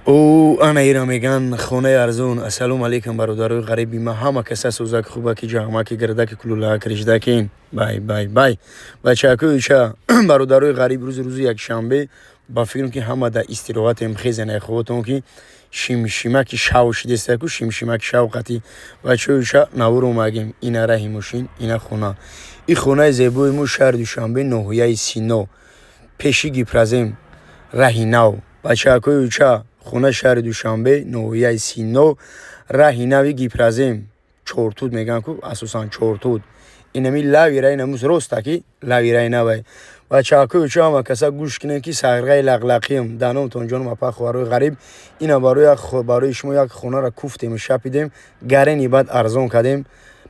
О, ана ира меган хонаи арзон. Ассалому алайкум, бародарои ғариби ма, ҳама каса сӯзак, хубаки, ҷаҳмаки, гирдаки, кулулаки, риждакин. Бай, бай, бай. Бачакои ча, бародарои ғариб, рӯзи якшанбе, ба фикрам, ки ҳама дар истироҳатем. Хезен, хубатон, ки шимшимаки шав шидестаку, шимшимаки шавқати. Бачаҳои ша, навор омагем. Ина раҳи мошин, ина хона. И хонаи зебои мо шаҳри Душанбе, ноҳияи Сино, пеши Гипрозем, раҳи нав. Бачакои ча, хона шаҳри Душанбе, ноҳияи Сино, раҳи нави Гипрозем, Чортуд мегӯянд ку, асосан Чортуд. Инами лави раи намус роста, ки лави раи навай. Бачакои ча, ҳама каса гӯш кунем, ки сағраи лақлақиам даномтон, ҷоном, апа, хоҳарои ғариб. Ина барои шумо як хонаро куфтему шапидем, гарени баъд арзон кардем,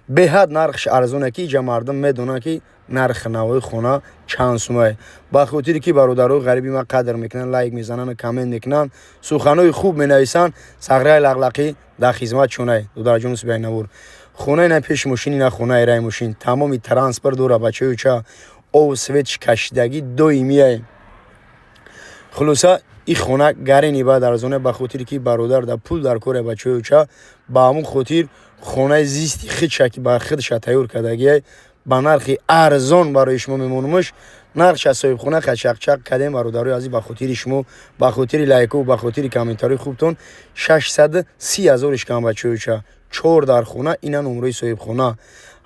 беҳад нархш арзоне, ки иҷа мардум медонанд, ки нархи навои хона чанд сумае. Ба хотире ки бародарои ғариби ма қадр мекунанд, лайк мезананд, коммент мекунанд, суханҳои хуб менависанд, сағраи лақлақӣ дар хизмат чунай. Додарҷону субайнавур, хонаи на пеши мошини, на хонаи раи мошин, тамоми транспорт дора. Бачаёи ча, ов, свет кашидагӣ доимияй. Хулоса, и хона гарени баъд арзоне, ба хотире ки бародар да пул дар коре. Бачаёи ча, ба ҳамун хотир хонаи зисти худша, ки ба худша тайёр кардагиай, ба нархи арзон барои шумо мемонумш. Нархша соҳибхона қачақчақ кардем, бародарои азиз, ба хотири шумо, ба хотири лайку, ба хотири комментарии хубтон 630 000 кам. Бачаёча, чор дар хона, ина номрои соҳибхона.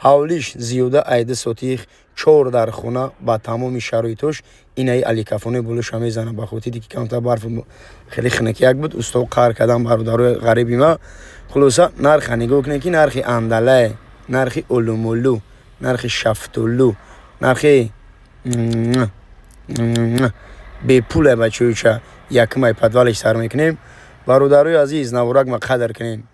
Ҳавлиш зиёда айди сотих, чор дар хона ба тамоми шароитош. Инаи аликафони болоша мезанам, ба хотире ки камтар барф хеле хинакияк буд, усто қаҳр кардам. Бародарои ғариби ма, хулоса, нарха нигоҳ кунед, ки нархи андалае, нархи олумулу, нархи шафтулу, нархи бепуле. Бачаёча, якумай подвалиш сар мекунем. Бародарои азиз, наворак ма қадр кунем.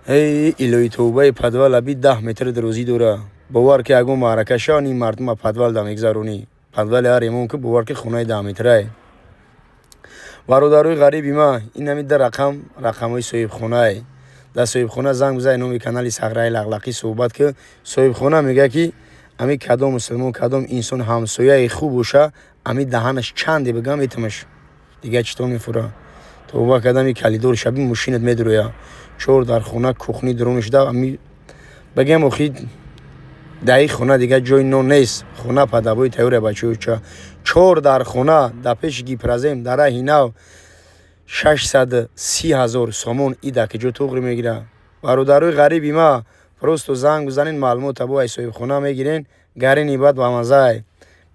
Эй, илоҳи тавбаи, подвал аби 10 метр дарозӣ дора. Бовар ки, ягон маърака шаван, ин мардума подвал да мегзаронӣ. Подвали ҳар ремон ки, бовар ки, хонаи 10 метрае. Бародарои ғариби ма, ин ҳами да рақам, рақамҳои соҳибхонае. Дар соҳибхона занг бизани, номи канали Сағраи Лақлақӣ суҳбат ки. Соҳибхона мегӯяд, ки ами кадом мусулмон, кадом инсон ҳамсояи хуб боша, ами даҳанаш чанде бигам, метамаш, дига читон мефура. Тавба кардам, калидор шаби мошинат медуроя. Чор дар хона, кухни дуронашда. Ами бигем, охи, дар ин хона дига ҷои нон нест. Хона падабои тайёре. Бачаёча, чор дар хона, дар пеши Гипрозем, дар раҳи нав, 630 000 сомон. И дар киҷо туғри мегира? Бародарои ғариби ма, просто занг бизанед, маълумота бо ай соҳибхона мегирен. Гарини бад бамазай,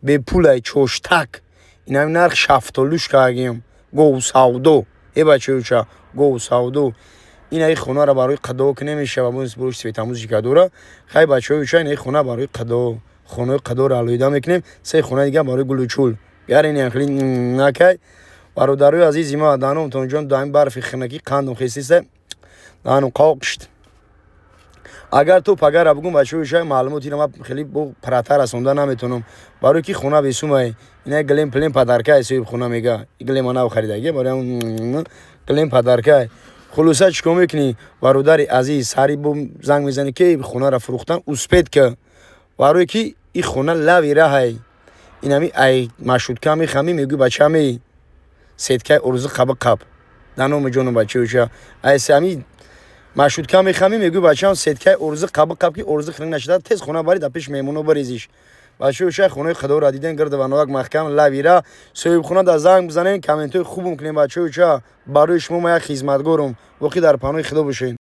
бепулай, чоштак. Инами нарх шафтолуш кардагием, говсавдо. Э, бачаёча, говсавдо. Инаи хонаро барои қадо ки намешава, бош светомузыка дора. Хай, бачаёча, инаи хона барои қадо, хонаи қадоро алоҳида мекунем, се хонаи дига барои гулучул. Гарини хеле накай. Бародарои азизи ма, даномтон ҷон, даҳами барфи хинакӣ қандум хестиста, даҳаном қоқшт. Агар ту пагара бугум, бачаёча, маълумотиро ма хеле бо парата расонда наметавонам, барои ки хона бесумай. Ина глем плем подаркай, соҳибхона мега, глема нав харидаги, барои глем подаркай. Хулоса, чӣ кор мекунӣ, бародари азиз? Сари бо занг мезанӣ, ки хонаро фурӯхтан, успеть ка, барое ки и хона лави раҳай. Инами ай маршрутка мехамӣ, мегӯй: «Бачами, сеткаи орзу қаба қаб». Дар номи ҷону, бачаёча, айсами маршрутка мехамӣ, мегӯй: «Бачам, сеткаи орзу қаба қаб», ки орзу хиринг нашуда, тез хона бари, дар пеши меҳмоно барезиш. Бачаёча, хонаи худоро диден, гирду вановак маҳкам, лавира. Соҳибхона дар занг бизанем, комментҳои хубум кунем. Бачаёча, барои шумо ма як хизматгорум. Воқӣ дар паноҳи Худо бошед.